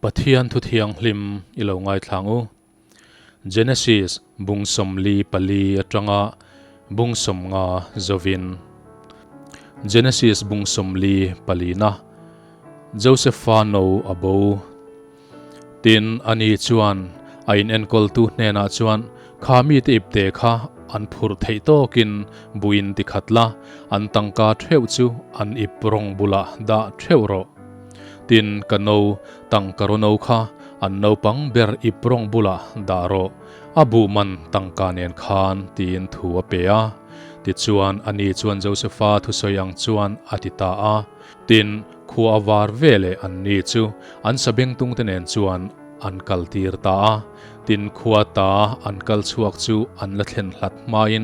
Pathian thu thianghlim i lo ngaithlang u. Genesis bung 44 atanga bung 50 zovin. Genesis bung 44 na Josepha no a bo. Tin, ani chuan a inenkawltu hnenah chuan, Kha mite ipte kha an phurh theih tawkin buin ti khat la, an tangka theuh chu an ip rawng bulah dah theuh rawh. Tin, ka no, tangka rawno kha an naupang ber ip rawng bulah dah rawh, a buh man tangka nen khan, tiin thu a pe a. Tichuan, ani chuan Josefa thusawi ang chuan a ti ta a. Tin, khua a var ve leh an ni chu an sabengtungte nen chuan an kal tir ta a. Tin, khua ta an kal chhuak chu an la thlen hlat hmain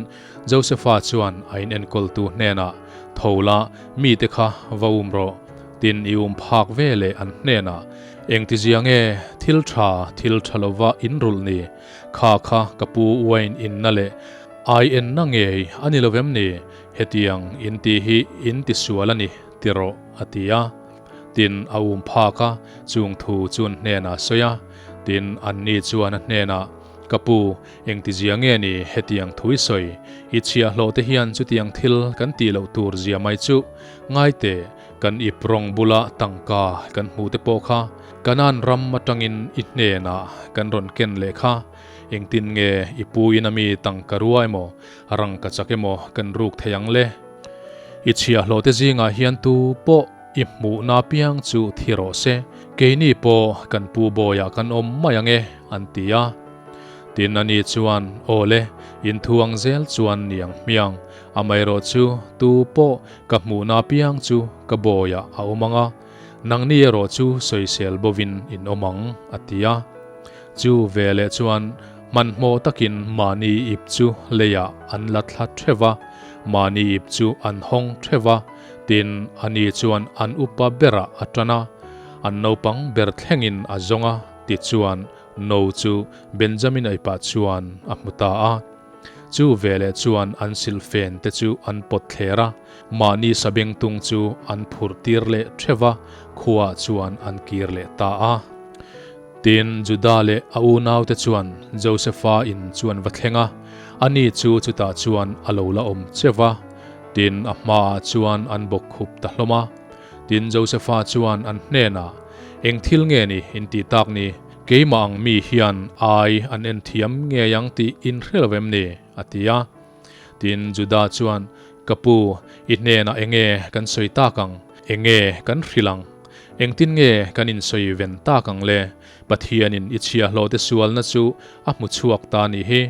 Josefa chuan a inenkawltu hnenah, Tho la, mite kha va um rawh. Tin, i um phak ve leh an hnenah, Engtizia nge thil tha thil tha lova in rulh ni? Kha kha ka pu uain inna leh ai enna ngei a ni lovem ni? Hetiang in tih hi in ti sual a ni, ti rawh, a ti a. Tin, a um phak a, chung thu chuan hnenah a sawi a. Tin, anni chuan a hnenah, Ka pu, engtizia nge ni hetiang thu i sawi? I chhiahhlawh te hian chutiang thil kan tih loh tur zia mai chu. Ngai teh, kan ip rawng bula tangka kan hmuh te pawh kha Kanaan ram atangin i hnenah kan rawn ken leh kha. Engtin nge i pu in a mi tangka rua emaw, rangka chak emaw kan ruk thei ang le? I chhiahhlawh te zingah hian tu pawh i hmuhna piang chu thi rawh se, keini pawh kan pu bawiah kan awm mai ang e, an ti a. Tin ani chuan, Aw le, in thu ang zel chuan ni ang hmiang, amaherawh chu tu pawh ka hmuhna piang chu ka bawiah a awm ang a, nangni erawh chu sawisel bovin in awm ang, a ti a. Chu veleh chuan hmanhmawh takin mahni ip chu leiah an la thla theuh va, mahni ip chu an hawng theuh va, tin, ani chuan an upa berah a tan a, an naupang ber thlengin a zawng a, tichuan no chu Benjamin aipah chuan a hmu ta a. Chu veleh chuan an silhfen te chu an pawt thler a, mahni sabengtung chu an phurh tir leh theuh va, khuaah chuan an kir leh ta a. Tin, Juda leh a unaute chuan Josefa in chu an va thleng a, ani chu chutah chuan a lo la awm che va. Tin, a hmaah chuan an bawk khup ta hlawm a. Tin, Josefa chuan an hnenah, Eng thil nge ni in tih tak ni? Keimah ang mi hian ai an en thiam ngei ang tih in hre lo em ni? a ti a. Tin, Juda chuan, Ka pu, i hnenah enge kan sawi tak ang? Enge kan hrilh ang? Engtin nge kan insawi ven tak ang le? Pathianin i chhiahhlawhte sualna chu a hmu chhuak ta nih hi.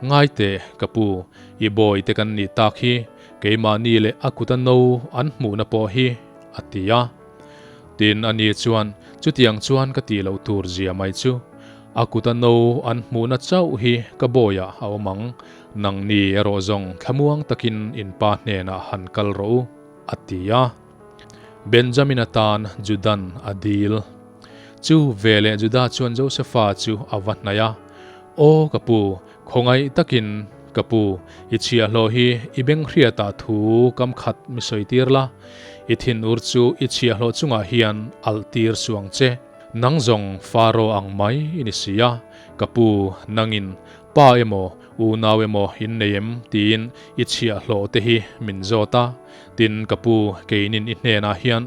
Ngai teh, ka pu, i bawite kan nih tak hi, keimahni leh a kuta no an hmuhna pawh hi, a ti a. Tin, ani chuan, Chutiang chuan ka tih loh tur zia mai chu, a kuta no an hmuhna chauh hi ka bawiah a awm ang, nangni erawh zawng thlamuang takin in pa hnenah han kal rawh u, a ti a. Benjamin atan Judan a dil. Chu veleh Juda chuan Josefa chu a va hnaih a, Aw ka pu, khawngaih takin ka pu, i chhiahhlawh hi i benghriatah thu kam khat mi sawi tir la, i thinur chu i chhiahhlawh chungah hian alh tir suh ang che. Nang zawng Faro ang mai i ni si a, ka pu, nangin pa emaw unau emaw in nei em tiin i chhiahhlawh te hi min zawt a. Tin, ka pu, keinin i hnenah hian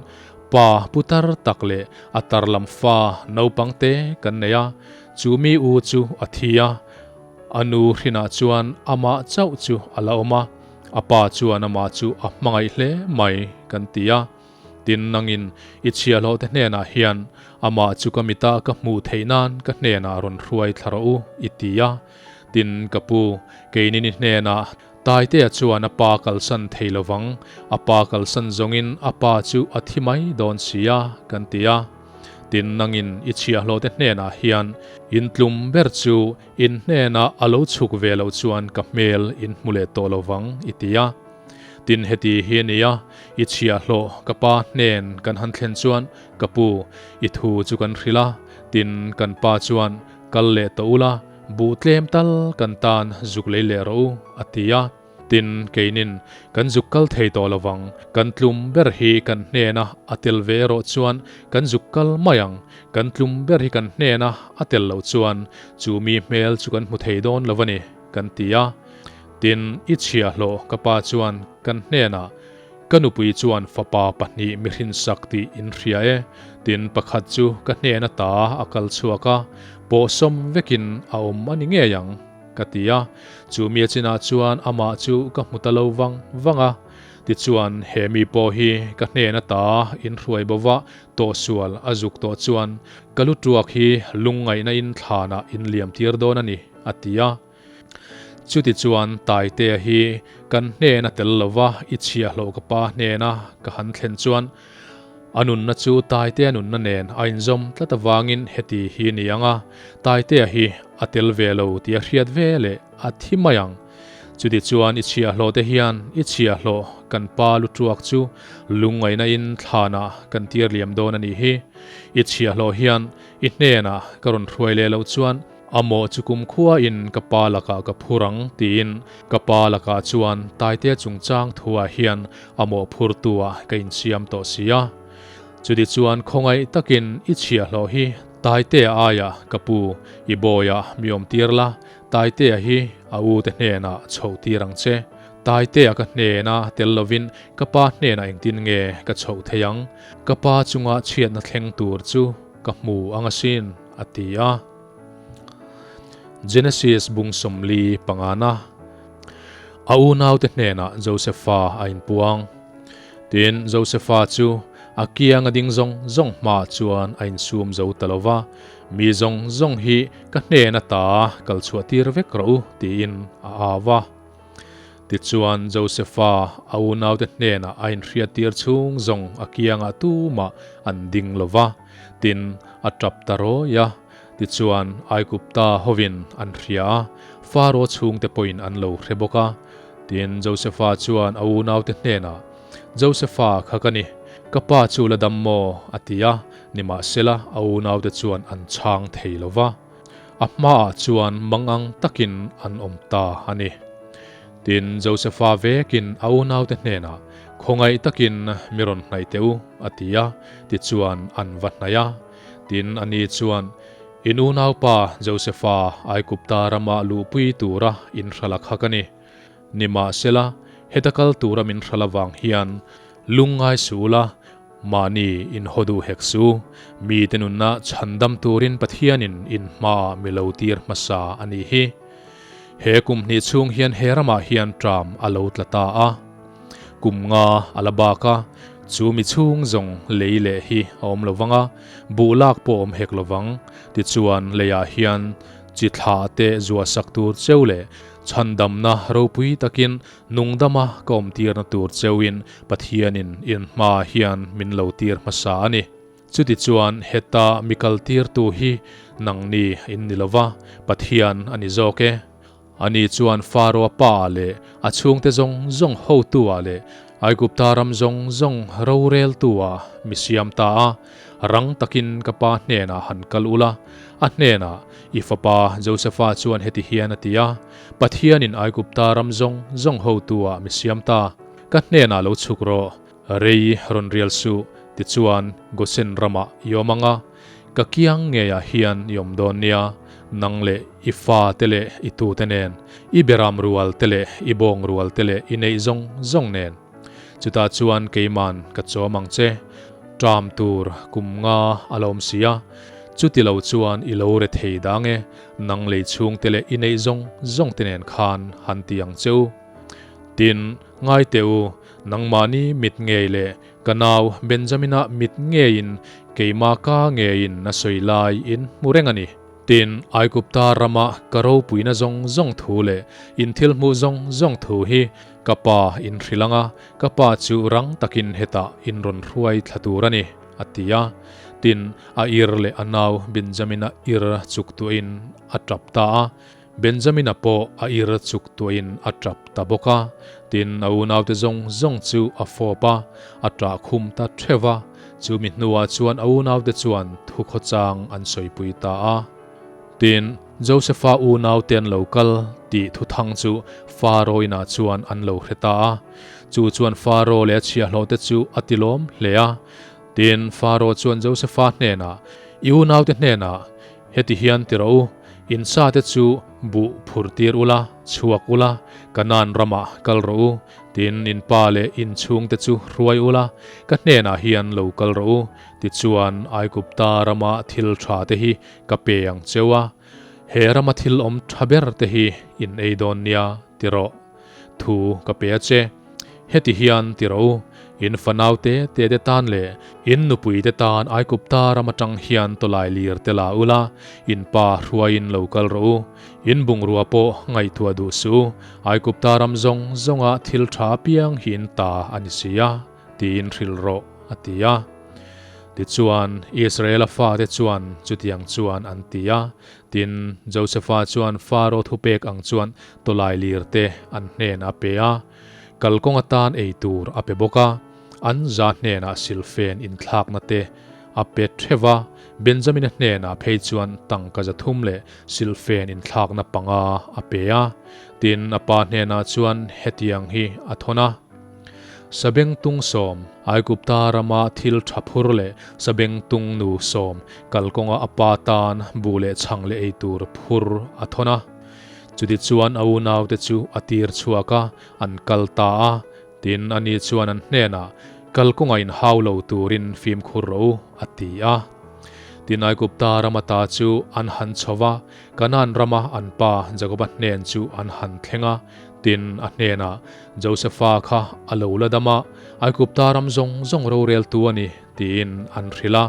pa putar tak leh a tar lam fa naupang te kan nei a, chu mi u chu a thi a, a nu hrinah chuan amah chauh chu a la awm a, a pa chuan amah chu a hmangaih hle mai kan ti a. Tin, nangin i chhiahhlawh te hnenah hian amah chu ka mita ka hmuh theih nan ka hnenah rawn hruai thla rawh u, i ti a. Tin, ka pu, keinin i hnenah Taitea chuan a pa kalsan thei lovang, a pa kalsan zawngin a pa chu a thi mai dawn si a, kan ti a. Tin, nangin i chhiahhlawhte hnenah hian in tlum ber chu in hnenah a lo chhuk ve loh chuan ka hmel in hmu leh tawh lovang, i ti a. Tin, heti hi a nia, i chhiahhlawh ka pa hnen kan han thlen chuan ka pu, i thu chu kan hrilh a. Tin, kan pa chuan kal leh tawh ula, Buh tlem tal kan tan zuk lei leh rawh u, a ti a. Tin, keinin kan zuk kal thei tawh lo vang. Kan tlum ber hi kan hnena a tel ve erawh chuan kan zuk kal mai ang. Kan tlum ber hi kan hnena a tel loh chuan chu mi hmel chu kan hmu thei dawn lo a ni, kan ti a. Tin, i chhiahhlawh ka pa chuan kan hnenah, Ka nupui chuan fapa pahnih mi hrinsak tih in hria e, tin pakhat chu ka hnen ata a kal chhuak a, pawhsawm vekin a awm a ni ngei ang, ka ti a. Chu mi a chinah chuan amah chu ka hmu ta lo vang vang a. Tichuan, he mi pawh hi ka hnen ata in hruai bo va, tawhsual a zuk tawh chuan ka lu tuak hi lungngaihna in thlanah in liam tir dawn a ni, a ti a. Chutichuan Taitea hi kan hnena tel lova i chhiahhlawh ka pa hnena ka han thlen chuan a nunna chu Taitea nunna nen a inzawm tlat avangin heti hi ni ang a, Taitea hi a tel ve lo tih a hriat ve leh a thi mai ang. Chutichuan i chhiahhlawh te hian i chhiahhlawh kan pa lu tuak chu lungngaihna in thlanah kan tir liam dawn a nih hi. I chhiahhlawh hian i hnenah ka rawn hruai leh loh chuan A mawh chu kumkhua in ka pa lakah ka phur ang tiin ka pa lakah chuan Taitea chungchang thuah hian a mawh phurtu ah ka insiam tawh si a. Chuti chuan khawngaih takin i chhiahhlawh hi Taitea aiah ka pu i bawiah mi awm tir la, Taitea hi a u te hnenah chhoh tir ang che. Taitea ka hnena tel lovin ka pa hnenah engtin nge ka chhoh thei ang? Ka pa chunga chhiatna thleng tur chu ka hmu ang asin, a ti a. Genesis bung 45 na a unaute hnenah Josefa a inpuang. Tin, Josefa chu a kiang a ding zawng zawng hmaah chuan a insum zo ta lo va, Mi zawng zawng hi ka hnen ata kal chhuah tir vek rawh u, tiin a au va. Tichuan, Josefa a unaute hnenah a inhriat tir chhung zawng a kiangah tumah an ding lo va, tin, a tap ta rawi a. Tichuan, Aigupta hovin an hria a, Faro chhungte pawhin an lo hre bawk a. Tin, Josefa chuan a unaute hnenah, Josefa kha ka ni, ka pa chu la dam maw? a ti a, nimahsela a unaute chuan an chhang thei lo va. A hmaah chuan mangang takin an awm ta a ni. Tin, Josefa vekin a unaute hnenah, Khawngaih takin mi rawn hnaih teh u, a ti a, tichuan an va hnaih a. Tin, ani chuan, In unaupa Josefa Aigupta rama luhpui tura in hralh a kha ka ni. Nimahsela, heta kal tura min hralh avang hian lungngai suh ula, Mahni in haw duh hek su, mite nunna chhandam turin Pathianin in hmaah mi lo tir hmasa a nih hi. He kum hnih chhung hian he ramah hian ṭam a lo tla ta a. Kum nga a la bak a, chu mi chhung zawng lei leh hi a awm lo vang a, buh lak pawh awm hek lo vang. Tichuan leiah hian chi thlah te zuahsak tur cheu leh chhandamna ropui takin Nungdama ka awmtirna tur cheuin Pathianin in hmaah hian min lo tir hmasa a ni. Chutichuan heta mi kaltirtu hi nangni in ni lova, Pathian a ni zawk e. Ani chuan Faro-a pa-ah leh a chhungte zawng zawng hotu-ah leh Aigupta ram zawng zawng roreltu-ah mi siam ta a, rang takin ka pa hnenah han kal ula, a hnenah, I fapa Josefa chuan heti hian a ti a, Pathianin Aigupta ram zawng zawng hotu-ah mi siam ta, ka hnenah lo chhuk rawh, rei rawn rial suh, tichuan Gosen ramah i awm ang a, ka kiang ngeiah hian i awm dawn nia, nang leh i fa te leh i tute nen, i beram rual te leh i bawng rual te leh i neih zawng zawng nen. Chutah chuan keiman ka chawm ang che, ṭam tur kum nga a la awm si a, chuti lo chuan i lo re thei dang e, nang lei chhungte leh i neih zawng zawng te nen khan han ti ang che u. Tin, ngai teh u, nangmahni mit ngei leh ka nau Benjamina mit ngeiin keimah ka ngeiin a sawi lai in hmu reng a ni. Tin, Aigupta rama ka ropuina zawng zawng thu leh in thil hmuh zawng zawng thu hi Ka pa in hrilh ang a, ka pa chu rang takin hetah in rawn hruai thla tur a ni, a ti a. Tin, a ir leh a nau Benjamina ir chuk tuahin a tap ta a. Benjamina pawh a ir chuk tuahin a tap ta bawk a. Tin, a unaute zawng zawng chu a fawp a, a tah khum ta theuh va. Chu mi hnuah chuan a unaute chuan thukhawchang an sawipui ta a. Tin. Josefa unaute an lo kal tih thuthang chu Faro inah chuan an lo hre ta a. Chu chuan Faro leh a chhiahhlawhte chu a tilawm hle a. Tin, Faro chuan Josefa hnenah, I unaute hnenah heti hian ti rawh u, in sate chu buh phur tir ula, chhuak ula, Kanaan ramah kal rawh u. Tin, in pa leh in chhungte chu hruai ula, ka hnenah hian lo kal rawh u. Tichuan, Aigupta rama thil tha te hi ka pe ang cheu a, he rama thil awm tha ber te hi in ei dawn nia ti rawh. Thu ka pe a che. Heti hian ti rawh u, in fanau te te te tan leh in nupui te tan Aigupta ram atang hian tawlai lir te la ula, in pa hruaiin lo kal rawh u. In bungrua pawh ngaihtuah duh suh u, Aigupta ram zawng zawnga thil tha apiang hi in ta a ni si a, tiin hrilh rawh, a ti a. Tichuan, Israela fate chuan chutiang chuan an ti a. Tin, Josefa chuan Faro thupek ang chuan tawlai lir te an hnen a pe a, kalkawng atan ei tur a pe bawk a, an za hnenah silfen inthlakna te a pe theuh a, Benjamina hnenah phei chuan tangka 300 leh silfen inthlakna panga a pe a. Tin, a pa hnenah chuan hetiang hi a thawn a. Sabengtung sawm, Aigupta rama thil tha phur leh Sabengtung nu sawm kalkawnga a pa tan buh leh chhang leh ei tur phur a thawn a. Chutichuan a unaute chu a tir chhuak a, an kal ta a. Tin, ani chuan an hnenah, Kalkawnga inhau lo turin fimkhur rawh u, a ti a. Tin, Aigupta rama ta chu an han chho va, Kanaan rama an pa Jakoba hnen chu an han thleng a. Tin, a hnenah, Josefa kha a lo la dam a, Aigupta ram zawng zawng roreltu a ni, tiin an hrilh a.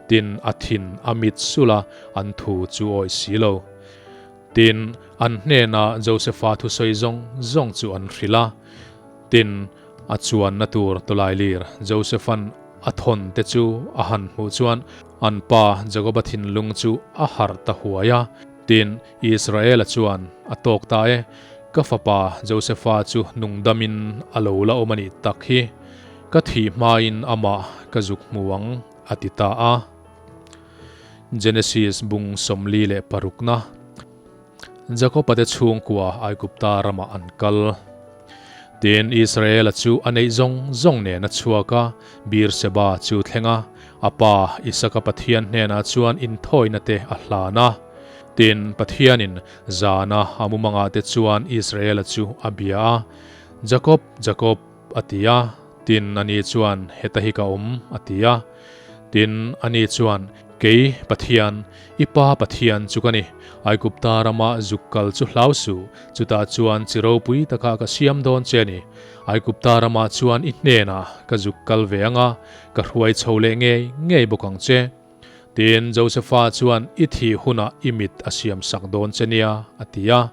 Tin, a thin a mit sulh a, an thu chu awih si lo. Tin, an hnenah Josefa thusawi zawng zawng chu an hrilh a. Tin, a chuanna tur tawlailir Josefan a thawn te chu a han hmuh chuan an pa Jakoba thinlung chu a harh ta huai a. Tin, Israela chuan a tawk ta e, Ka fapa Josefa chu nungdamin a lo la awm a nih tak hi. Ka thih hmain amah ka zuk hmu ang, a ti ta a. Genesis bung 46 na Jakoba te chhungkua Aigupta ramah an kal. Tin, Israela chu a neih zawng zawng nen a chhuak a, Beer-seba chu thleng a, a pa Isaka Pathian hnenah chuan inthawina te a hlan a. Tin, Pathianin zana a mumangah te chuan Israela chu a bia a, Jakob, Jakob, a ti a. Tin, ani chuan, Heta hi ka awm, a ti a. Tin, ani chuan, Kei, Pathian, i pa Pathian chu ka ni. Aigupta rama zuk kal chu hlau suh, chutah chuan chi ropui takah ka siam dawn che a ni. Aigupta ramah chuan i hnenah ka zuk kal ve ang a, ka hruai chho leh ngei ngei bawk ang che. Tin, Josefa chuan i thih hunah i mit a siam sak dawn che nia, a ti a.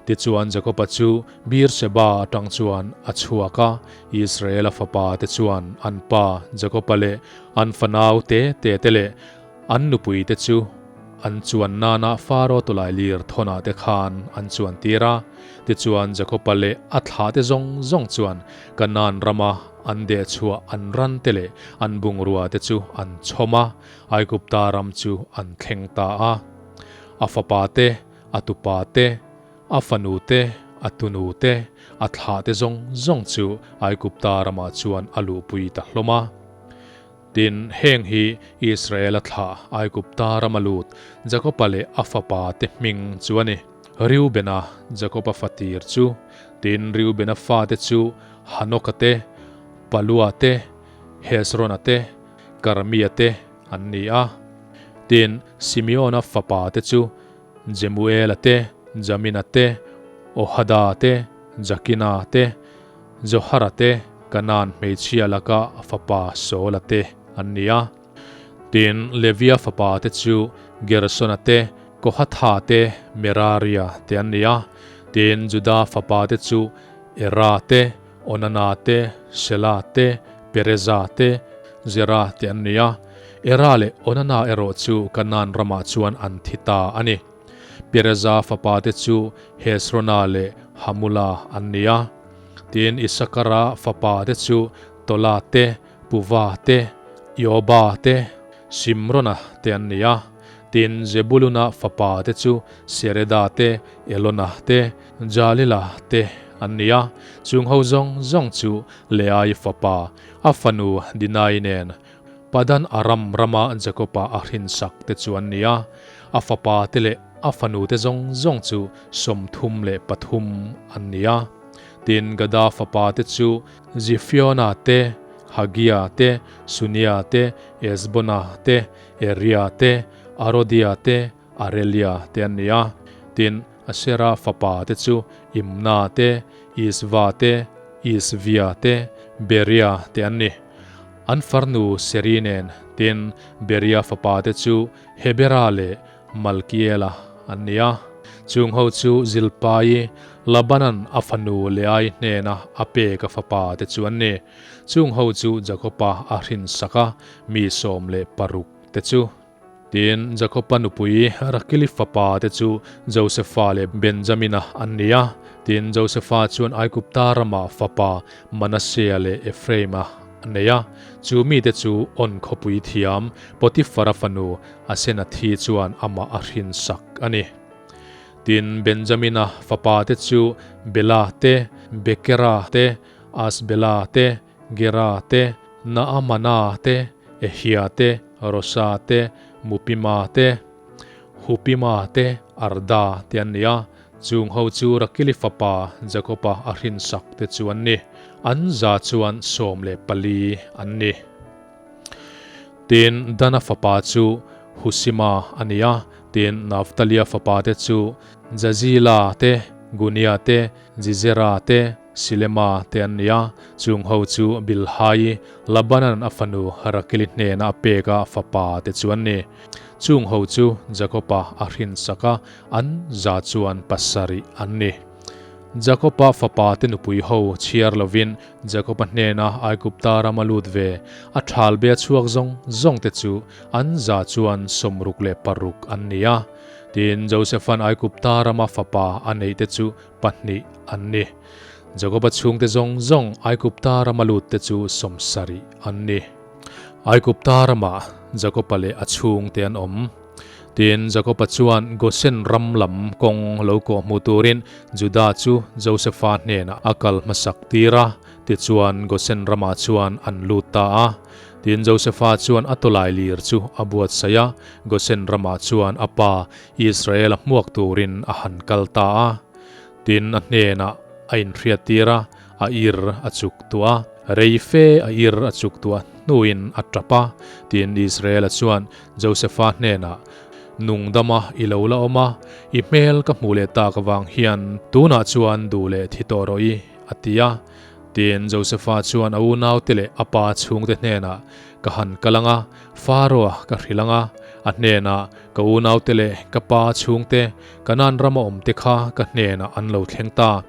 Tichuan Jakoba chu Beer-sheba atang chuan a chhuak a, Israela fapa te chuan an pa Jakoba leh an fanau te te te leh an nupui te chu an chuan nana Faro tawlailir thawnah te khan an chuan tir a. Tichuan Jakoba leh a thlah te zawng zawng chuan Kanaan rama an dehchhuah an ran te leh an bungrua te chu an chhawm a, Aigupta ram chu an thleng ta a. A fapa te, a tupa te, a fanu te, a tunu te, a thlah te zawng zawng chu Aigupta ramah chuan a luhpui ta hlawm a. Tin, heng hi Israela thlah Aigupta rama lut Jakoba leh a fapa te hming chu a ni. Reubena, Jakoba fatir chu, tin, Reubena fate chu Hanoka te, Palua te, Hezrona te, Karmia te an ni a. Tin, Simeona fapa te chu Jemuela te, Jamina te, Ohada te, Jakina te, Johara te, Kanaan hmeichhia laka fapa Saula te an ni a. Tin, Levia fapa te chu Gersona te, Kohatha te, Meraria te an ni a. Tin, Juda fapa te chu Era te, Onana te, Sela te, Pereza te, Zera te an ni a. Era leh Onana erawh chu Kanaan ramah chuan an thi ta a ni. Pereza fapa te chu Hezrona leh Hamula an ni a. Tin, Isakara fapa te chu Tola te, Puva te, Ioba te, Simrona te an ni a. Tin, Zebuluna fapa te chu Sereda te, Elona te, Jalila te an ni a. Chung ho zawng zawng chu Leai fapa, a fanu Dinai nen Padan Aram rama Jakoba a hrinsak te chu an ni a. A fapa te leh a fanu te zawng zawng chu 33 an ni a. Tin, Gada fapa te chu Zifiona te, Hagia te, Sunia te, Ezbona te, Eria te, Arodia te, Arelia te an ni a. Tin, Asera fapa te chu Imna te, Isva te, Isvia te, Beria te an ni. An farnu Seri nen, tin, Beria fapa te chu Hebera leh Malkiela an ni a. Chung ho chu Zilpai, Labanan a fanu Leai hnena a pek a fapa te chu an ni. Chung ho chu Jakoba a hrinsak a, mi 16 te chu. Tin, Jakoba nupui Rakili fapa te chu Josefa leh Benjamina an ni a. Tin, Josefa chuan Aigupta rama fapa Manasea leh Ephraima a nei a. Chu mite chu On khawpui thiam Potifara fanu Asenathi chuan amah a hrinsak a ni. Tin, Benjamina fapa te chu Bela te, Bekera te, Asbela te, Gera te, Naamana te, Ehia te, Rosa te, Mupima te, Hupima te, Arda te an ni a. Chung ho chu Rakili fapa Jakoba a hrinsak te chu an ni. An za chuan 14 an ni. Tin, Dana fapa chu Husima a ni a, tin, Naftalia fapa te chu Jazila te, Gunia te, Jizera te, Silema te an ni a. Chung ho chu Bilhai, Labanan a fanu Rakeli hnena a pek a fapa te chu an ni. Chung ho chu Jakoba a hrinsak a, an za chuan 7 an ni. Jakoba fapa te nupui ho chhiar lovin Jakoba hnena Aigupta rama lut ve a thal be chhuak zawng zawng te chu an za chuan 66 an ni a. Tin, Josefan Aigupta rama fapa a neih te chu 2 an ni. Jakoba chhungte zawng zawng Aigupta rama lut te chu 70 an ni. Aigupta rama Jakoba leh a chhungte an awm. Tin, Jakoba chuan Gosen ram lam kawng lo kawh hmu turin Juda chu Josefa hnenah a kal hmasak tir a, tichuan Gosen ramah chuan an lut ta a. Tin, Josefa chuan a tawlai lir chu a buatsaih a, Gosen ramah chuan a pa Israela hmuak turin a han kal ta a. Tin, a hnenah a inhriat tir a, a ir a chuk tuah a. Rei fe a ir a chuk tuah hnuin a tap a. Tin, Israela chuan Josefa hnenah, Nungdama i lo la awm a, i hmel ka hmuh leh tak avang hian tunah chuan duh leh thi tawh rawh i, a ti a. Tin, Josefa chuan a unaute leh a pa chhungte hnenah, Ka han kal ang a, Faroa ka hrilh ang a, a hnenah, Ka unaute leh ka pa chhungte, Kanaan rama awmte kha ka hnenah an lo thleng ta.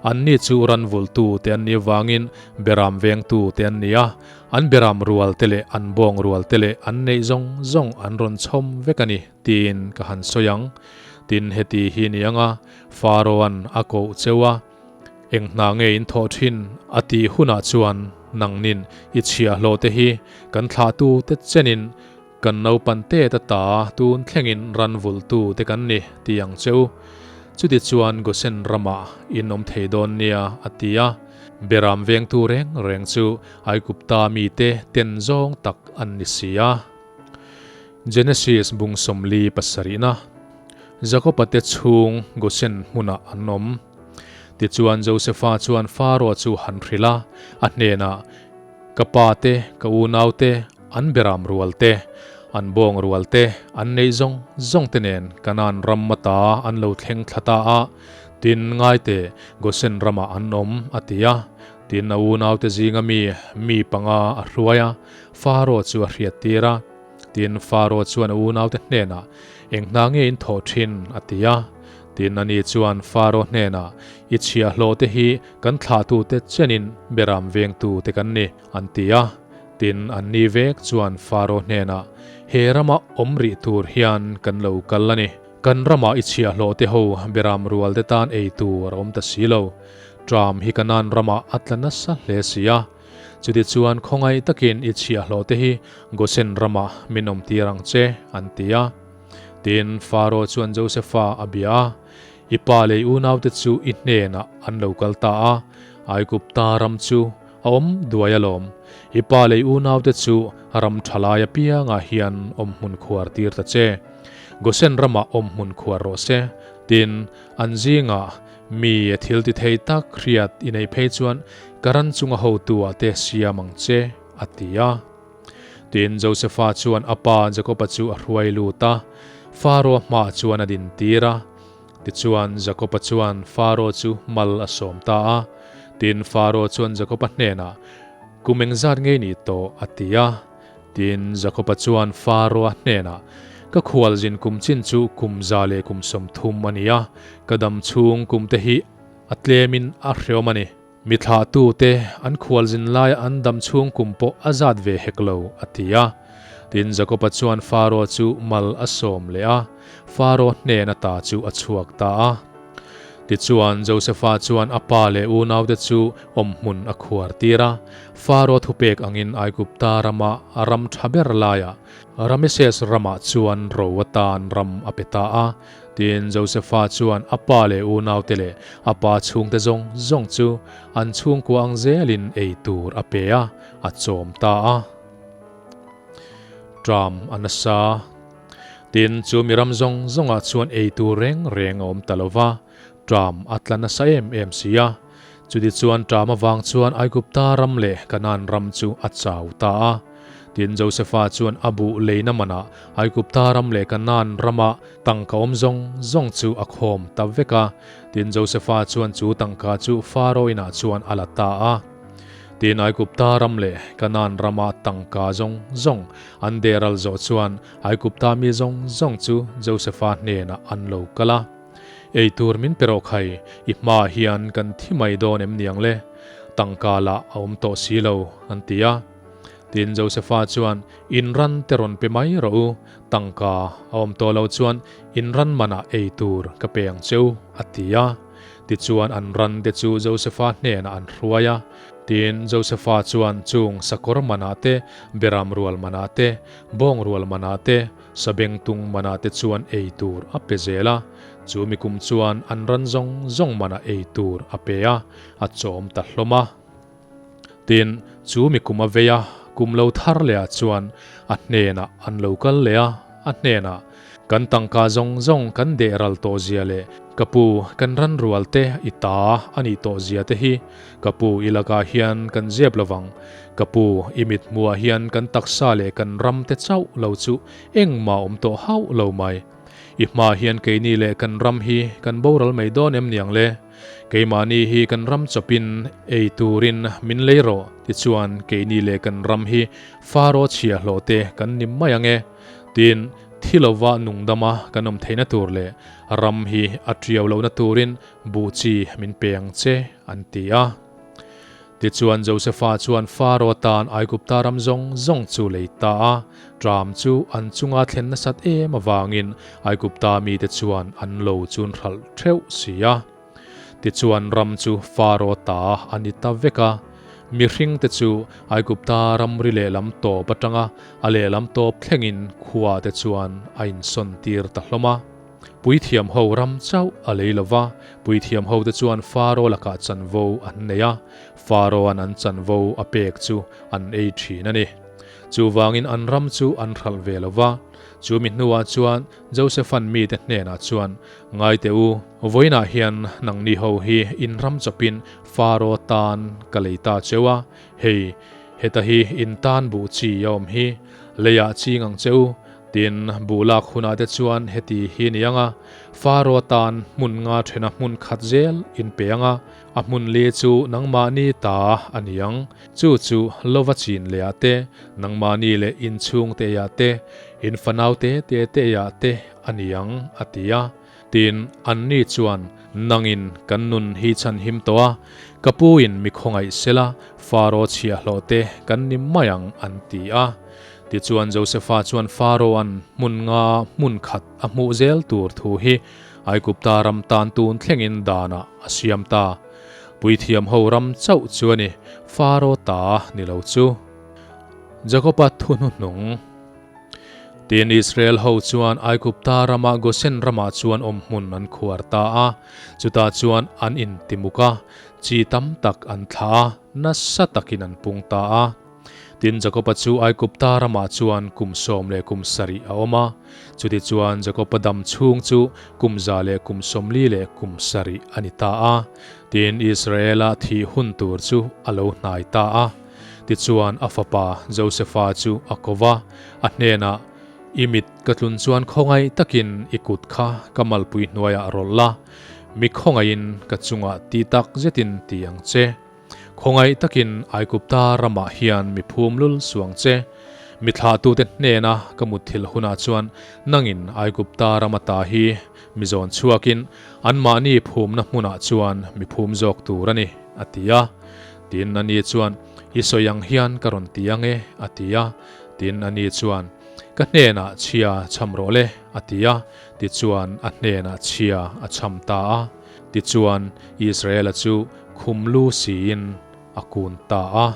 Anni chu ran vultu te an nih avangin beram vengtu te an ni a, an beram rual te leh an bawng rual te leh an neih zawng zawng an rawn chhawm vek a ni tiin ka han sawi ang. Tin, heti hi ni anga Pharaoh-a'n a koh cheu a, Eng hna nge in thawh thin? a tih hunah chuan nangnin i chhiahhlawh te hi kan thlahtu te chenin Kan naupan te ta ta tun thlengin ran vulhtu te kan ni ti ang che u. Chuti chuan Gosen ramah in awm thei dawn nia a ti a. Beram vengtu reng reng chu Aigupta mite ten zawng tak an ni si a. Genesis bung 47 na Jakoba te chhung Gosen hmunah an awm. Tichuan Josefa chuan Pharaoh chu han hrilh a, a hnenah, Ka pa te, ka unau te, an beram rual te, an bawng rual te, an neih zawng zawng te nen Kanaan ram ata an lo thleng thla ta a, tin ngai teh Gosen ramah an awm, a ti a. Tin, a unau te zinga mi, mi panga a hruai a, Pharaoh chu a hriat tir a. Tin, Pharaoh chuan a unau te hnenah, Eng hna nge in thawh thin? a ti a. Tin, ani chuan Pharaoh hnenah, I chhiahhlawh te hi Kan thlahtute chenin beram vengtute kan ni, an ti a. Tin, anni vek chuan Pharaoh hnenah, He rama awm rih tur hian kan lo kal a ni. Kan ramah i chhiahhlawhte ho beram rualte tan ei tur a awm ta si lo. Ṭam hi Kanaan ramah a tla nasa hle si a. Chutichuan khawngaih takin i chhiahhlawhte hi Gosen ramah min awmtir ang che, an ti a. Tin, Faro chuan Josefa a bia a, I pa leh i unaute chu i hnenah an lo kal ta a, Aigupta ram chu a awm duai alawm. I pa leh i unaute chu ram tha lai apiangah hian awmhmun khuar tir ta che. Gosen ramah awmhmun khuar rawh se. Tin, an zingah mi a thil ti thei tak hriat i neih phei chuan ka ran chunga hotu-ah te siam ang che, a ti a. Tin, Josefa chuan a pa Jakoba chu a hruai lut a, Faro hmaah chuan a dintir a. Tichuan, Jakoba chuan Faro chu mal a sawm ta a. Tin, Faro chuan Jakoba hnenah, Kum engzat ngei ni tawh? a ti a. Tin, Jakoba chuan Faro-a hnenah, Ka khualzin kum chin chu kum 130 a ni a, ka dam chhung kumte hi a tlemin a hreawm a ni. Mi thlahtute an khualzin laia an dam chhung kum pawh a zat ve hek lo, a ti a. Tin, Jakoba chuan Faro chu mal a sawm leh a, Faro hnen ata chu a chhuak ta a. Tichuan, Josefa chuan a pa leh unaute chu awmhmun a khuar tir a, Faro thupek angin Aigupta rama ram tha ber laiah Rameses ramah chuan ro atan ram a pe ta a. Tin, Josefa chuan a pa leh unaute leh a pa chhungte zawng zawng chu an chhungkua ang zelin ei tur a pe a, a chawm ta a. Ṭam a nasa. Tin, chu mi ram zawng zawngah chuan ei tur reng reng a awm ta lo va, ṭam a tla nasa em em si a. Chutichuan ṭam avang chuan Aigupta ram leh Kanaan ram chu a chau ta a. Tin, Josefa chuan a buh leina manah Aigupta ram leh Kanaan rama tangka awm zawng zawng chu a khawm ta vek a. Tin, Josefa chuan chu tangka chu Faro inah chuan a la ta a. Tin, Aigupta ram leh Kanaan rama tangka zawng zawng an deral zawh chuan Aigupta mi zawng zawng chu Josefa hnenah an lo kal a. Ei tur min pe rawh khai, i hmaah hian kan thi mai dawn em niang le? Tangka lah a awm tawh si lo, an ti a. Tin, Josefa chuan, In ran te rawn pe mai rawh u, tangka a awm tawh lo chuan in ran manah ei tur ka pe ang che u, a ti a. Tichuan an ran te chu Josefa hnenah an hruai a. Tin, Josefa chuan chung sakawr manah te, beram rual manah te, bawng rual manah te, Sabengtung manah te chuan ei tur a pe zel a, chu mi kum chuan an ran zawng zawng manah ei tur a pe a, a chawm ta hlawm a. Tin, chu mi kum a vei a, kum lo thar leh ah chuan a hnenah an lo kal leh a, a hnenah, Kan tangka zawng zawng kan deh ral tawh zia leh ka pu kan ran rual te i ta a nih tawh zia te hi ka pu i lakah hian kan zep lovang. Ka pu, i mit hmuhah hian kan taksa leh kan ram te chauh lo chu engmah awm tawh hauh lo mai. I hmaah hian keini leh kan ram hi kan boral mai dawn em niang le? Keimahni hi kan ram chawpin ei turin min lei rawh, tichuan keini leh kan ram hi Faro chhiahhlawh te kan ni mai ang e. Tin, thi lova nungdama kan awm theihna tur leh ram hi a tiau lohna turin buh chi min pe ang che, an ti a. Tichuan Josefa chuan Faro atan Aigupta ram zawng zawng chu lei ta a, ṭam chu an chunga thlen nasat em avangin Aigupta mite chuan an lo chun hralh ṭheuh si a. Tichuan ram chu Faro ta a ni ta vek a, mihringte chu Aigupta ramri lehlam tawp aṭanga a lehlam tawp thlengin khuate chuan a insawntir ta hlawm a. Puithiam ho ram chauh a lei lo va, puithiam hote chuan Faro lakah chanvo an nei a, Faro-a'n an chanvo a pek chu an ei thin a ni. Chuvangin an ram chu an hralh ve lo va. Chu mi hnuah chuan Joseph-a'n mite hnenah chuan, Ngai teh u, vawiinah hian nangni ho hi in ram chawpin Faro tan ka lei ta cheu a, hei, heta hi in tan buh chi a awm hi, leiah ching ang che u, Tin, buh lak hunah te chuan heti hi ni ang a, Faro atan hmun nga thena hmun khat zel in pe ang a, a hmun li chu nangmahni ta a ni ang. Chu chu lova chin lehah te, nangmahni leh inchhung te eiah te, in fanau te te te eiah te a ni ang, a ti a. Tin, anni chuan, Nangin kan nun hi chhan him tawh a, ka pu in mi khawngaih sela, Faro chhiahhlawh te kan ni mai ang, an ti a. Tichuan Josefa chuan Faro-a'n hmun nga hmun khat a hmuh zel tur thu hi Aigupta ram tan tun thlengin danah a siam ta. Puithiam ho ram chauh chu a ni, Faro ta ni lo chu. Jakoba thu hnuhnung. Tin, Israel ho chuan Aigupta rama Gosen ramah chuan awmhmun an khuar ta a, chutah chuan an intimuk a, chi tam tak an thlah a, nasa takin an pung ta a. Tin, Jakoba chu Aigupta ramah chuan kum 17 a awm a, chutichuan Jakoba dam chhung chu kum 147 a ni ta a. Tin, Israela thih hun tur chu a lo hnai ta a. Tichuan, a fapa Josefa chu a ko va, a hnenah, I mit ka tlun chuan khawngaih takin i kut kha ka malpui hnuaiah rawlh la, mi khawngaihin ka chungah ti tak zetin ti ang che. Khawngaih takin Aigupta ramah hian mi phum lul suang che. Mi thlahtute hnena ka mutthilh hunah chuan nangin Aigupta rama ta hi mi zawn chhuakin anmahni phumna hmunah chuan mi phum zawk tur a ni, a ti a. Tin, ani chuan, I sawi ang hian ka rawn ti ang e, a ti a. Tin, ani chuan, Ka hnenah chhia chham rawh le, a ti a. Tichuan, a hnenah chhia a chham ta a. Tichuan, Israela chu khum lu siin a kun ta a.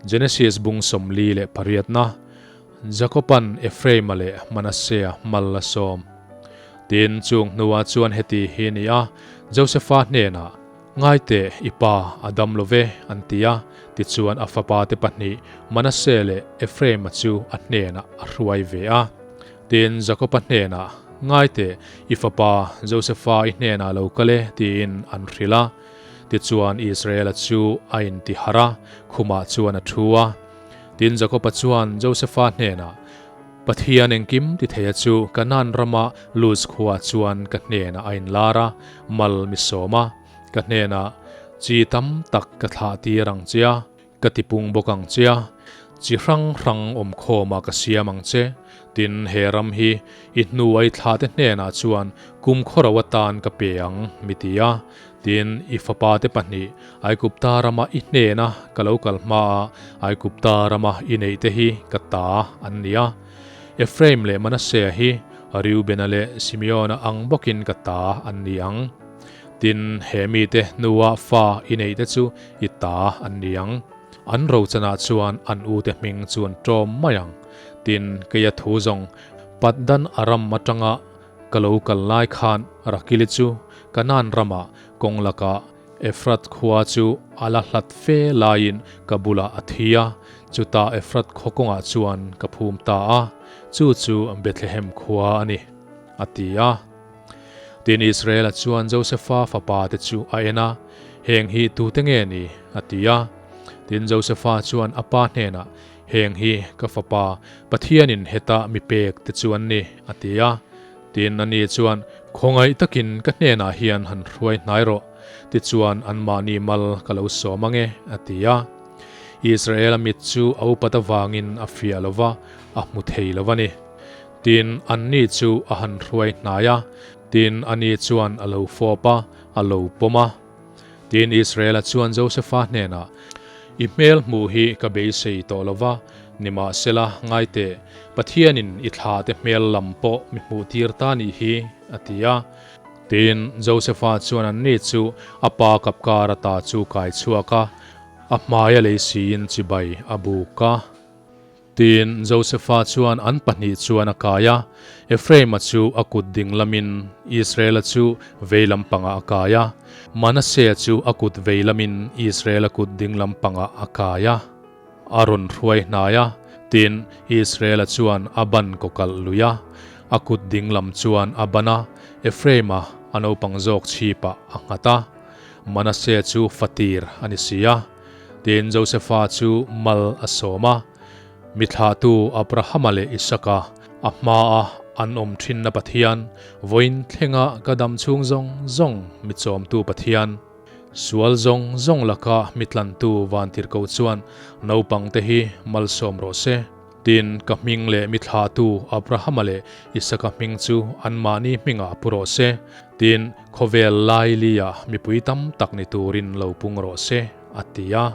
Genesis bung 48na, Jakoban Ephraima leh Manasea mal a sawm. Tin, chung hnuah chuan heti hi a ni a, Josefa hnenah, Ngaite, i pa a dam lo ve, an ti a. Tichuan a fapate pahnih, Manase leh Ephraima chu a hnenah a hruai ve a. Tin, Jakoba hnenah, Ngaite, i fapa Josefa i hnenah lo kal e, tiin an hrilh a. Tichuan Israela chu a intiharh a, khumah chuan a thu a. Tin, Jakoba chuan Josefa hnenah, Pathian engkim ti theia chu Kanaan rama Luz khua chuan ka hnenah a inlar a, mal mi sawm a, ka hnenah, Chi tam tak ka thlah tir ang che a, ka ti pung bawk ang che a, chi hrang hrang awmkhawmah ka siam ang che, tin he ram hi i hnuai thlahte hnenah chuan kum khawro atan ka pe ang, mi ti a. Tin, i fapate pahnih, Aigupta rama i hnena ka lo kal hmaa Aigupta rama i neihte hi ka ta an ni a. Ephraim leh Manasseh hi Reubena leh Simeona ang bawkin ka ta an ni ang. Tin, he mite hnua fa i neihte chu i ta an ni ang. An rochanah chuan an ute hming chu an ṭawm mai ang. Tin, keia thu zawng Paddan Aram aṭanga Ka lo kal lai khan Rakili chu Kanaan ramah kawng lakah Efrat khua chu a la hlat fe laiin ka bulah a thi a, chutah Efrat khaw kawngah chuan ka phum ta a, chu chu Bethlehem khua a ni, a ti a. Tin, Israela chuan Josefa fapa te chu a en a, Heng hi tute nge ni? a ti a. Tin, Josefa chuan a pa hnenah, Heng hi ka fapa, Pathianin heta mi pek te chu an ni, a ti a. Tin, ani chuan, Khawngaih takin ka hnenah hian han hruai hnai rawh, tichuan anmahni mal ka lo sawm ang e, a ti a. Israela mit chu a upat avangin a fiah lo va, a hmu thei lo a ni. Tin, anni chu a han hruai hnai a, tin, ani chuan a lo fawp a, a lo pawm a. Tin, Israela chuan Josefa hnenah, I hmel hmuh hi ka beisei tawh lo va, nimahsela, ngai teh, Pathianin i thlate hmel lam pawh mi hmuh tir ta nih hi, a ti a. Tin, Josefa chuan anni chu a pa kapkar ata chu kai chhuak a, a hmaia lei siin chibai a buk a. Tin, Josefa chuan an pahnih chuan a kai a, Ephraima chu a kut ding lamin, Israela chu vei lampangah a kai a, Manasea chu a kut vei lamin, Israela kut ding lampangah a kai a, a rawn hruai hnai a. Tin, Israela chuan a ban kawkalh lui a, a kut ding lam chuan a ban a, Ephraima a naupang zawk chhipah a nghat a, Manasea chu fatir a ni si a. Tin, Josefa chu mal a sawm a, Mi thlahtu Abrahama leh Isaka a hmaa an awm thinna Pathian, vawiin thlenga ka dam chhung zawng zawng mi chawmtu Pathian, sual zawng zawng laka mi tlantu vantirhkoh chuan naupangte hi malsawm rawh se. Tin, ka hming leh mi thlahtu Abrahama leh Isaka hming chu anmahni hmingah pu rawh se. Tin, khawvel laili-ah mipui tam tak ni turin lo pung rawh se, a ti a.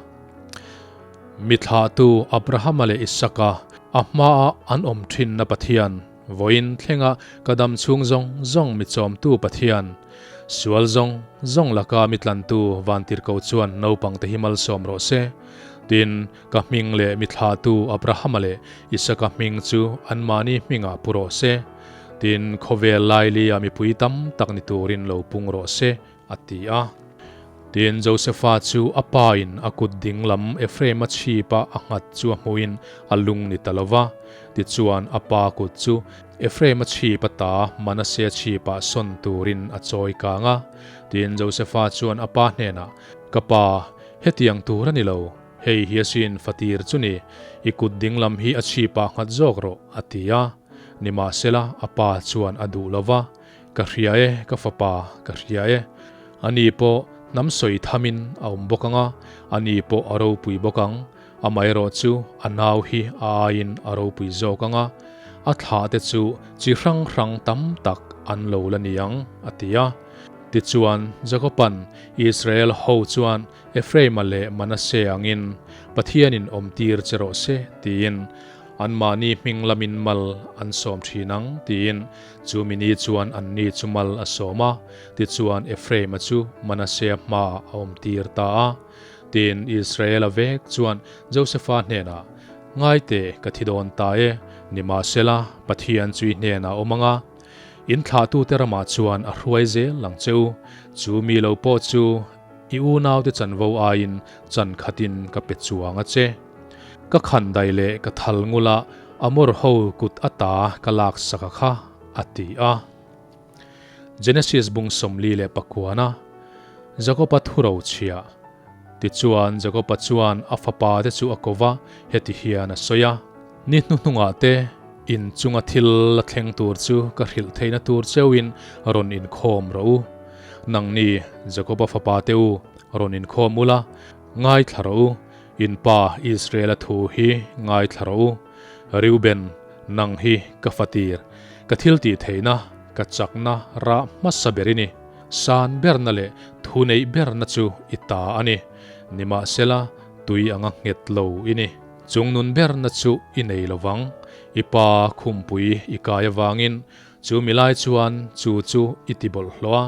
Mi thlahtu Abrahama leh Isaka a hmaa an awm thinna Pathian, vawiin thlenga ka dam chhung zawng zawng mi chawmtu Pathian, sual zawng zawng laka mi tlantu vantirhkoh chuan naupangte hi malsawm rawh se. Tin, ka hming leh mi thlahtu Abrahama leh Isaka hming chu anmahni hmingah pu rawh se. Tin, khawvel lailia mipui tam tak ni turin lo pung rawh se, a ti a. Tin, Josefa chu a pain a kut ding lam Ephraima chhipa a nghat chu a hmuhin a lung ni ta lo va. Tichuan, a pa kut chu Ephraima chhip ata Manasea chhipah sawn turin a chawi kang a. Tin, Josefa chuan a pa hnenah, Ka pa, hetiang tur a ni lo. Hei hi asin fatir chu ni, i kut ding lam hi a chhipah nghat zawk rawh, a ti a. Nimahsela, a pa chuan a duh lo va. Ka hria e, ka fapa, ka hria e. Ani pawh hnam sawi thamin a awm bawk ang a, ani pawh a ropui bawk ang. Amaherawh chu a nau hi a aiin a ropui zawk ang a, a thlah te chu chi hrang hrang tam tak an lo la ni ang, a ti a. Tichuan, Jakoba'n Israel ho chuan Ephraima leh Manasseh angin Pathianin awmtir che rawh se, tiin anmahni hming lamin mal an sawm thin ang, tiin Chumi ni chuan anni chu mal a sawm a, tichuan Ephraima chu Manasseh hmaah a awmtir ta a. Tin, Israela vek chuan Josefa hnenah, Ngaite, ka thi dawn ta e, nimahsela, Pathian chu i hnenah a awm ang a, in thlahtute ramah chuan a hruai zel ang che u. Chu mi lo pawh chu i unaute chanvo aiin chan khatin ka pe chuang a che. Ka khandai leh ka thal ngula Amor ho kut ata ka laksak a kha, a ti a. Genesis bung 44a Jakoba thuro chhia. Tichuan Jakoba chuan a fapa te chu a ko va, heti hian a sawi a, Ni hnuhnungah te in chunga thil la thleng tur chu ka hrilh theihna tur cheuhin rawn inkhawm rawh u. Nangni Jakoba fapa te u, rawn inkhawm ula, ngaithla rawh u. In pa Israel-a thu hi ngaithla rawh u. Reuben, nang hi ka fatir, ka thil tih theihna, ka chakna rah hmasa ber i ni. San berna leh thu neih berna chu i ta a ni. Nimahsela, tui anga nghet lo i ni. Chung nun berna chu i nei lo vang. I pa khumpui i kai avangin chu milai chuan chu chu i ti bawlhhlawh a,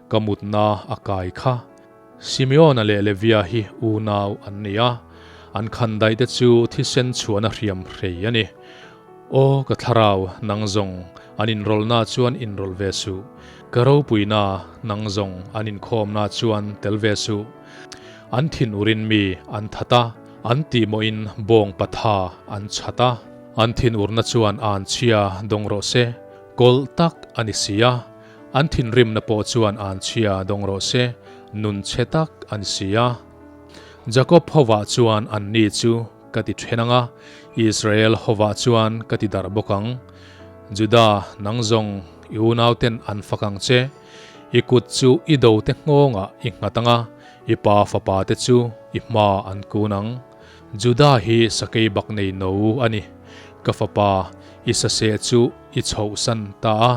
ka mutna a kai kha. Simeona leh Levia hi unau an ni a, an khandaih te chu thisen chhuahna hriam hrei a ni. Aw ka thlarau, nang zawng an inrawlhna chuan inrawlh ve suh, ka ropuina, nang zawng an inkhawmna chuan tel ve suh. An thin urin mi an that a, an tihmawhin bawng patha an chhat a. An thinurna chuan anchhia dawng rawh se, kawlh tak a ni si a. An thinrimna pawh chuan an chhia dawng rawh se, nun chhe tak a ni si a. Jakob hovah chuan anni chu ka ti then ang a, Israel hovah chuan ka ti darh bawk ang. Juda, nang zawng i unauten an fak ang che. I kut chu i dote nghawngah i nghat ang a, i pa fapate chu i hma an kun ang. Juda hi sakei bak nei no a ni. Ka fapa, i saseh chu i chhohsan ta a.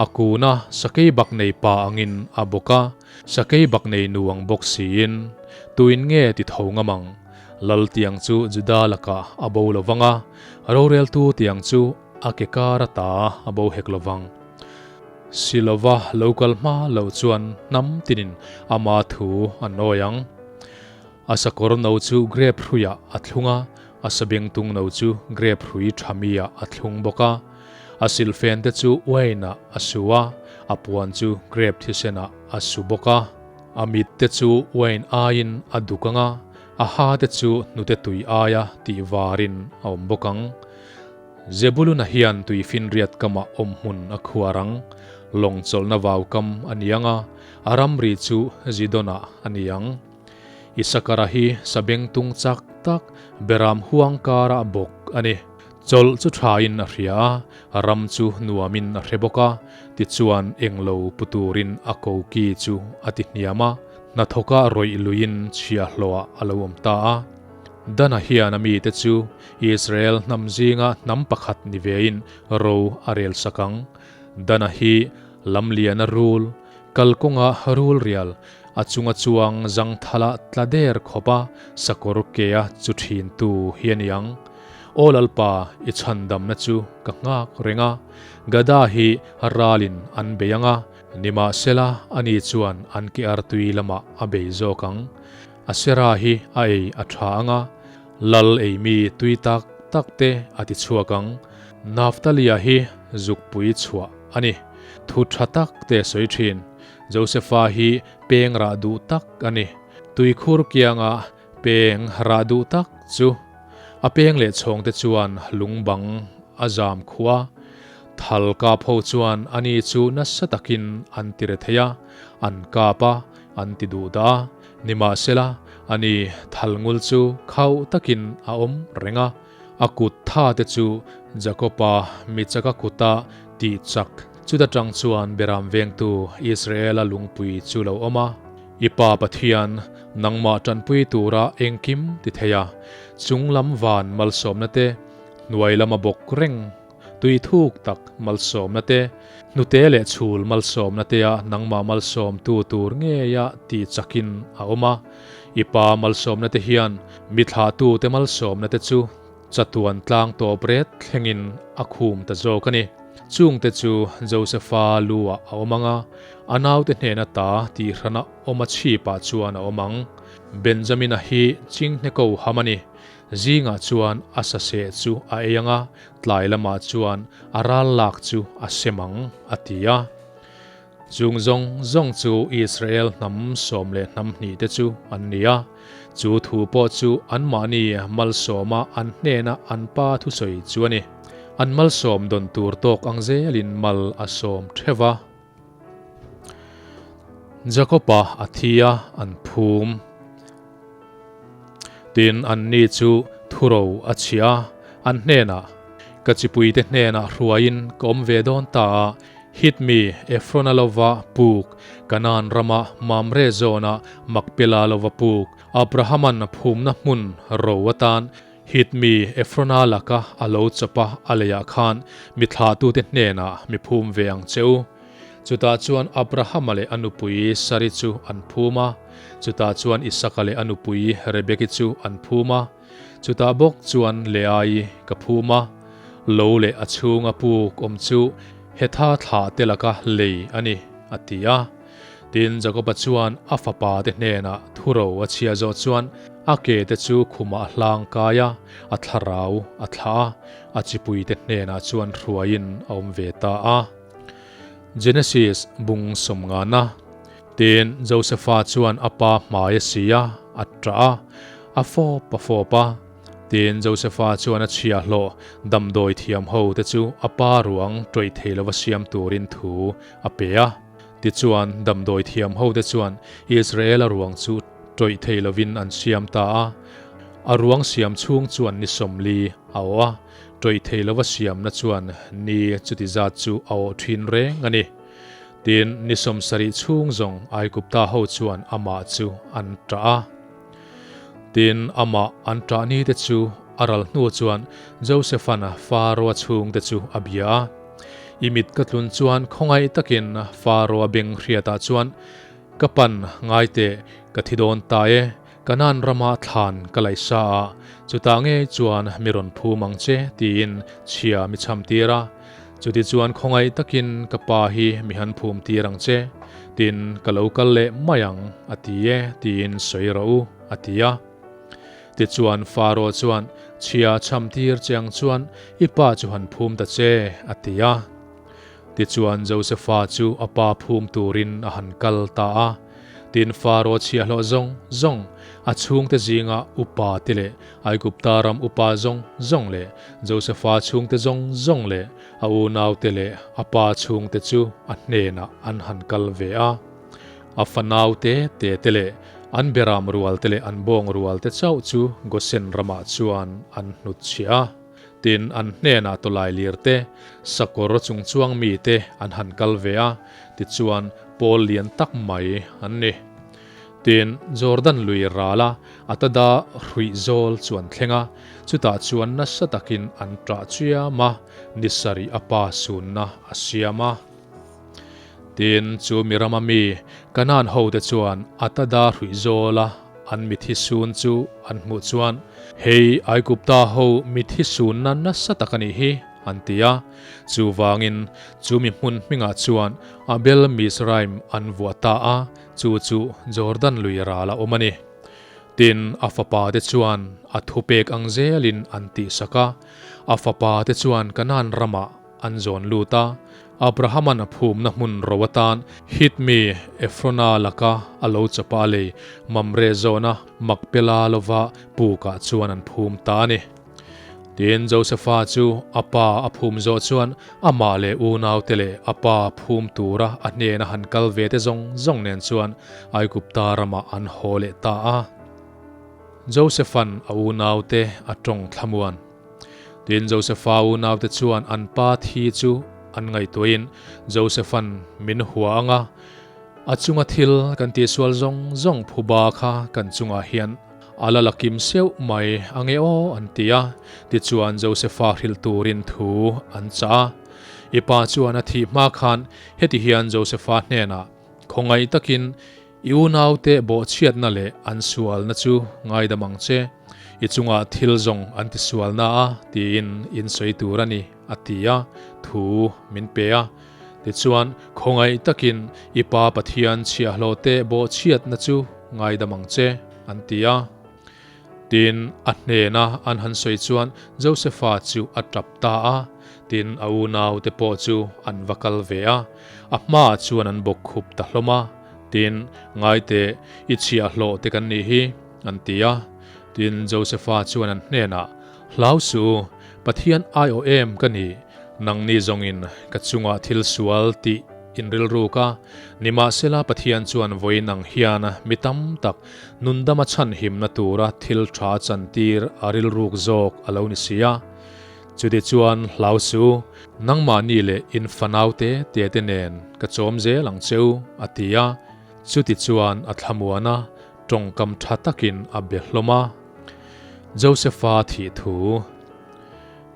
A kun a, sakei bak nei pa angin a bawk a, sakei bak nei nu ang bawk siin. Tuin nge ti tho ngam ang? Lal tiang chu Juda lakah a bo lo vang a, roreltu tiang chu a ke kar ata a bo hek lo vang. Silova lo kal hma loh chuan hnam tinin ama thu an awi ang. A sakawr no chu grep hruiah a thlung a, a sabengtung no chu grep hrui tha miah a thlung bawk a. A silfen te chu uain ah a su a, a puan chu grep thisen ah a su bawk a. A mit te chu uain aiin a duk ang a, a ha te chu hnute tui aia tih varin a awm bawk ang. Zebuluna hian tuifinriat kamah awm hmun a khuar ang, lawng chawlhna vau kam a ni ang a, a ramri chu Zidonah a ni ang. Isakara hi sabengtung chak tak beram huang karah bawk a ni. Chawlh chu thain a hria a, ram chu nuamin a hre bawk a, tichuan englo pu turin a koki chu a ti hniam a, hnathawka rawih luiin chhiahhlawhah a lo awm ta a. Dana hian a mite chu Israel hnam zinga hnam pakhat ni vein ro a rel sak ang. Dana hi lamliana rul, kalkawnga rul rial, a chunga chuang zangthala tla der khawpa sakawr kea chu thintu hi a ni ang. Aw Lalpa, i chhandamna chu ka nghak reng a, Gada hi ralin an bei ang a, nimahsela ani chuan an ke artui lamah a bei zawk ang. Asera hi a ei a tha ang a. Lal eimi tui tak tak te a ti chhuak ang. Naftalia hi zukpui chhuah a ni. Thu tha tak te sawi thin. Josefa hi peng rah duh tak a ni. Tuikhur kianga peng rah duh tak chu a peng leh chhawng te chuan lungbang a zam khua. Thal kap ho chuan ani chu nasa takin an ti re thei a, an kap a, an ti duh dah a. Nimahsela, ani thal ngul chu khauh takin a awm reng a, a kut tha te chu Jakoba mi chaka kuta tih chak. Chuta tang chuan Beram vengtu Israela lungpui chu lo awm a, I Pa Pathian, nangmah tanpui tura engkim ti thei a, chung lam van malsawmna te, hnuai lama bawk reng tui thuk tak malsawmna te, hnute leh chhul malsawmna tea nangmah malsawmtu tur ngeia tih chakin a awm a. I Pa malsawmna te hian mi thlahtute malsawmna te chu chatuan tlang tawp ret thlengin a khum ta zawk a ni. Chungte chu Josefa lu-ah a awm ang a, a naute hnena ta tihhrana awm a chhipah chuan a awm ang. Benjamina hi chinghne ko ham a ni. Zingah chuan a saseh chu a ei ang a, tlai lamah chuan a ral lak chu a sem ang, a ti a. Chung zawng zawng chu Israel hnam sawm leh hnam hnihte chu an ni a. Chu thu pawh chu anmahni malsawma an hnena an pa thusawi chu a ni. An malsawm dawn tur tawk ang zelin mal a sawm theuh va. Jakoba a thi a, an phum. Tin, anni chu thuro a chhia a, an hnenah, Ka chipuite hnenah hruaiin ka awm ve dawn ta a, Hit mi Efrona lova puk, Kanaan rama Mamre zawna Makpela lova puk, Abrahaman phumna hmun ro atan Hit mi Efrona laka a lo chawp a, a leiah khan mi thlahtute hnenah mi phum ve ang che u. Chutah chuan Abrahama leh a nupui Sari chu an phum a, chutah chuan Isaka leh a nupui Rebeki chu an phum a, chutah bawk chuan Leai ka phum a, lo leh a chhunga puk awm chu Hetha thlah te laka lei a ni, a ti a. Tin, Jakoba chuan a fapa te hnenah thuro a chhia zawh chuan a ke te chu khumah a hlang kai a, a thlarau a thlah a, a chipui te hnenah chuan hruaiin a awm ve ta a. Genesis bung sawmngana. Tin, Josefa chuan a pa hmai a si a, a ṭah a, a fawp a fawp a. Tin, Josefa chuan a chhiahhlawh damdawi thiam ho te chu a pa ruang ṭawih thei lova siam turin thu a pe a. Tichuan, damdawi thiam ho te chuan Israela ruang chu ṭawih thei lovin an siam ta a. A ruang siam chhung chuan ni 40 a awh a. Ṭawih thei lova siamna chuan ni chuti zat chu a awh ṭhin reng a ni. Tin, ni 70 chhung zawng Aigupta ho chuan amah chu an ṭah a. Tin, amah an ṭah ni te chu a ral hnu chuan Josephan Faro-a chhungte chu a bia a. I mit ka tlun chuan khawngaih takin Faro-a beng hriatah chuan ka pan ngai teh ka thi dawn ta e, Kanaan rama thlan ka laih sa a, chutah ngei chuan mi rawn phum ang che tiin chhia mi chham tir a. Chuti chuan khawngaih takin ka pa hi mi han phum tir ang che, tin ka lo kal leh mai ang a ti e tiin sawi rawh u a ti a. Tichuan Faro chuan chhia chham tir che ang chuan i pa chu han phum ta che a ti a. Tichuan Josefa chu a pa phum turin a han kal ta a. Tin, Faro chhiahhlawh zawng zawng, a chhungte zinga upa te leh Aigupta ram upa zawng zawng leh Josefa chhungte zawng zawng leh a unaute leh a pa chhungte chu a hnenah an han kal ve a. A fanau te te te leh an beram rual te leh an bawng rual te chauh chu Gosen ramah chuan an hnutchhiah a. Tin, an hnenah tawlai lir te, sakawr chung chuang mi te an han kal ve a, tichuan pawl lian tak mai an ni. Tin, Jordan lui rala Atada hruih zawl chu an thleng a, chutah chuan nasa takin an ṭah chiam a, ni sarih a pa sunna a siam a. Tin, chu mi rama mi Kanaan hote chuan Atada hruih zawla an mithi sun chu an hmuh chuan, Hei Aigupta ho mithi sunna nasa tak a nih hi, an ti a. Chuvangin chu mi hmun hmingah chuan Abel Mizraim an vuah ta a, chu chu Jordan lui ral a awm a ni. Tin, a fapate chuan a thupek ang zelin an tihsak a. A fapate chuan Kanaan ramah an zawn lut a. Abrahaman a phumna hmun ro atan Hit mi Efrona laka a lo chawpa lei Mamre zawna Makpela lova pukah chuan an phum ta a ni. Tin, Josefa chu a pa a phum zawh chuan amah leh unaute leh a pa phum tura a hnena han kal ve te zawng zawng nen chuan Aigupta ramah an haw leh ta a. Josefan a unaute a tawng thlamuan. Tin, Josefa unaute chuan an pa thi chu an ngaihtuahin Josefan min hua ang a, a chunga thil kan tihsual zawng zawng phuba kha kan chungah hian A la la kim seuh mai a nge aw an ti a, tichuan Josefa hrilh turin thu an chah a. I pa chuan a thih hma khan heti hian Josefa hnenah, Khawngaih takin i unaute bawhchhiatna leh an sualna chu ngaidam ang che, i chungah thil zawng an ti sualna a tiin in sawi tur a ni, a ti a, thu min pe a. Tichuan, khawngaih takin i pa Pathian chhiahhlawhte bawhchhiatna chu ngaidam ang che, an ti a. Tin, a hnena an han sawi chuan Josefa chu a tap ta a. Tin, a unaute pawh chu an va kal ve a, a hmaah chuan an bawk khup ta hlawm a. Tin, Ngaiteh, i chhiahhlawhte kan nih hi, an ti a. Tin, Josefa chuan an hnenah, Hlau suh u, Pathian aiawh em ka ni, nangni zawngin ka chungah thil sual tih in rilruk a, nimahsela Pathian chuan vawiin ang hian mi tam tak nundama chhanhimna tura thil tha chantir a rilruk zawk a lo ni si a. Chuti chuan hlau suh u, nangmahni leh in fanaute te te nen ka chawm zel ang che u, a ti a. Chuti chuan a thlamuan a, tawngkam tha takin a be hlawm a. Josefa thih thu.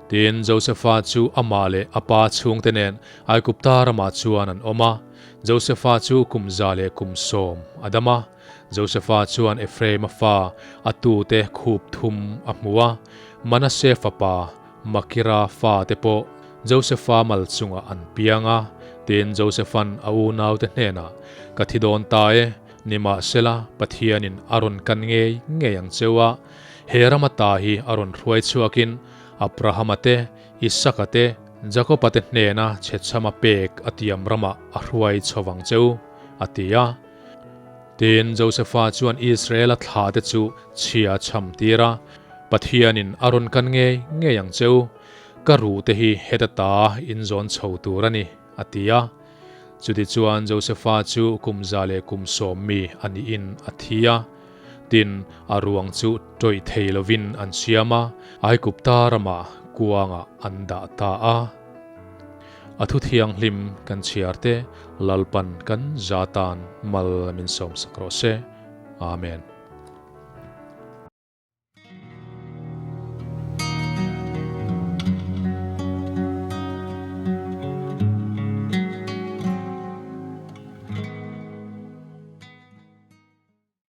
Tin, Josefa chu amah leh a pa chhungte nen Aigupta ramah chuan an awm a. Josefa chu kum 110 a dam a. Josefa chuan Ephraima fa a tute khup thum a hmu a, Manase fapa Makira fate pawh Josefa mal chungah an piang a. Tin, Josefan a unaute hnenah, Ka thi dawn ta e, Nimahsela, Pathianin a rawn kan ngei ngei ang cheu a, he rama ta hi a rawn hruai chhuakin Abrahama te, Isaka te, Jakoba te hnena chhechhama pek a tiam ramah a hruai chho vang cheu, a ti a. Tin, Josefa chuan Israela thla te chu chhia chham tir a, Pathianin a rawn kan ngei ngei ang cheu, ka ruh te hi heta ta inzawn chho tur a ni, a ti a. Chutichuan Josefa chu kum 110 mi a niin a thi a. Tin, a ruang chu tawih thei lovin an siam a, Aigupta ramah kuangah an dah ta a. A thu thianghlim kan chhiar te Lalpan kan za tan mal min sawmsak rawh se. Amen.